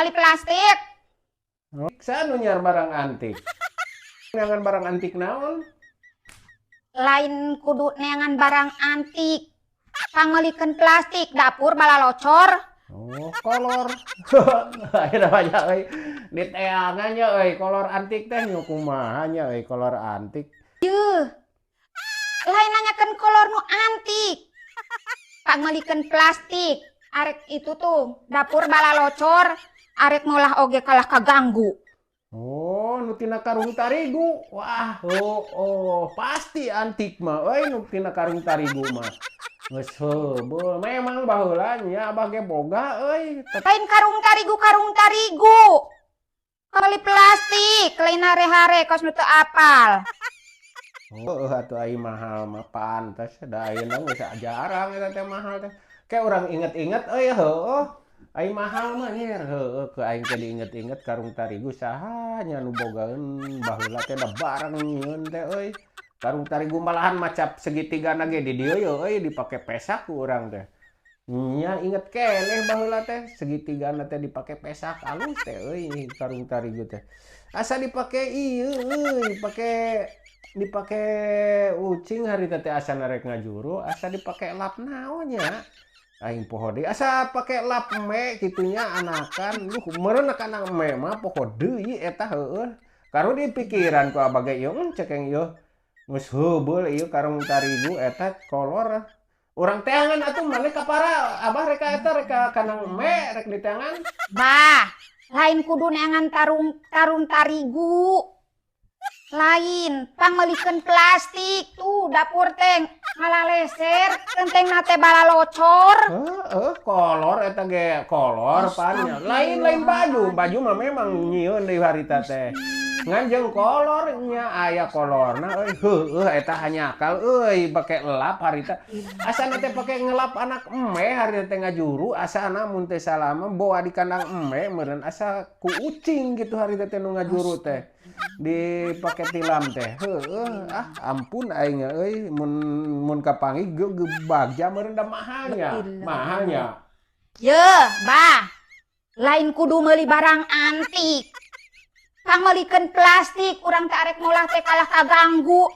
Pangmeuli plastik. Oh, saha nu nyiar barang antik? Neangan barang antik naon? Lain kudu neangan barang antik. Pangmeulikeun plastik dapur balalocor. Oh, kolor. Ayeuna banyak euy. Diteangan nya euy kolor antik teh nu kumaha nya euy kolor antik. Yeuh. Lain nanyakeun kolor nu antik. Pangmeulikeun plastik. Arek itu tuh dapur balalocor. Arek ngolah oge kalah kaganggu. Oh, nu tina karung tarigu. Wah, oh, pasti antik mah euy nu tina karung tarigu mah. Geus heubeul, memang baheula nya abah ge boga euy. Lain karung tarigu karung tarigu. Meuli plastik, lain hare-hare kos nu teu apal. Oh, atuh ai mahal mah pantes da ayeuna geus jarang eta teh mahal teh. Kayak urang inget-inget euy heueuh. Ai mahal mah nyer heueuh ke aing teh diinget-inget karung tarigu saha nya nu bogaeun baheula teh da bareng nyieun teh euy. Karung tarigu malahan macap segitigana ge di dieu ye euy dipake pesak ku urang teh. Nya inget keneh baheula teh segitigana teh dipake pesak alus teh euy karung tarigu teh. Asa dipake ieu euy, dipake ucing harita teh asa rek ngajuru, asa dipake lap naon nya. Aing poho deui asa pake lap eme kitu nya anakan. Duh, meureun kana eme mah poho deui eta heueuh. Karu di pikiran ku abah ge ieu cekeng ieu. Geus heubeul ieu karung tarigu eta kolor. Urang teangan atuh maneh kapara abah rek ka eta rek ka kandang eme rek diteangan. Bah, lain kudu neangan tarung tarung tarigu. Lain, pangmeulikeun plastik tuh dapur teh ngalaleser, kentengna teh balalocor. Heeh, kolor eta ge kolor pan nya. Lain lain baju, baju mah memang nyieun deui harita teh. Ngan jeung kolor nya aya kolorna euy. Heueuh eta hanjakal euy pake lap harita. Asana teh pake ngelap anak eme harita teh ngajuru asana mun teu salah mah boa di kandang eme meureun asa ku ucing gitu harita teh nu ngajuru teh. Dipake tilam teh. Heueuh, ah ampun aing euy mun mun kapanggih geus bagja meureun da mahal nya. Mahal nya. Yeuh, bah. Lain kudu meuli barang antik. Pangmeulikeun plastik urang teh arek ngolah teh kalah kaganggu.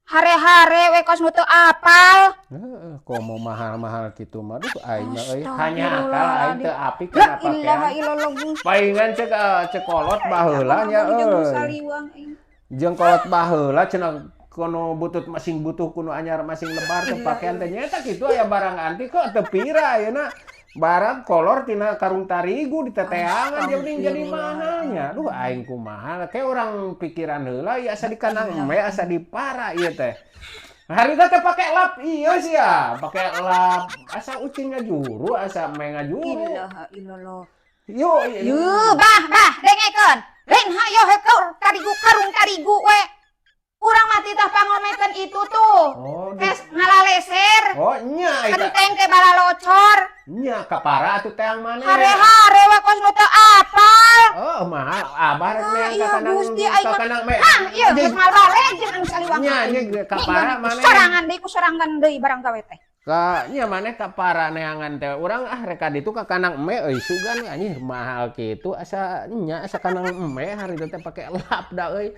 Hare-hare we kos nu teu apal. Heeh, komo mahal-mahal kitu mah duh aing mah euy hanjakal aing teu apik kana La ilaha pakean. Illallah Gusti. Palingan cek cek kolot baheula nya euy. Jeung kolot baheula cenah kono butut masing butuh kuno anyar masing lebar teh pakean teh nyaeta kitu aya barang antik kok teu pira ayeuna. Barang kolor tina karung tarigu diteteangan jeung jadi mahalnya. Duh aing kumaha kayak urang pikiran heula ieu asa di kandang eme asa dipara ieu teh. Harita teh pake lap ieu sia, pake lap asa ucing ngajuru, asa eme ngajuru. Ilaha illallah. Yo, Yuh, bah, bah, dengekeun. Lain hayo heuh tarigu karung tarigu we. Urang mah titah pangomekeun itu tuh. Oh, Tes ngalaleser. Oh, nya eta. Kenteng teh balalocor. Nya kapara atuh teang maneh. Hare-hare we kos nu teu apal. Oh, mahal. Abah rek neang iya, ka kandang Gusti, aing ka mah. kandang me. Hah, ieu geus mal balik jeung anu saliwang. Nya nya kapara maneh. Sorangan deui ku sorangan deui barang gawe teh. Ka nya maneh kapara neangan teh. Urang ah rek ka ditu ka kandang eme euy sugan anjir mahal kitu asa nya asa kandang eme harita teh pake lap da euy.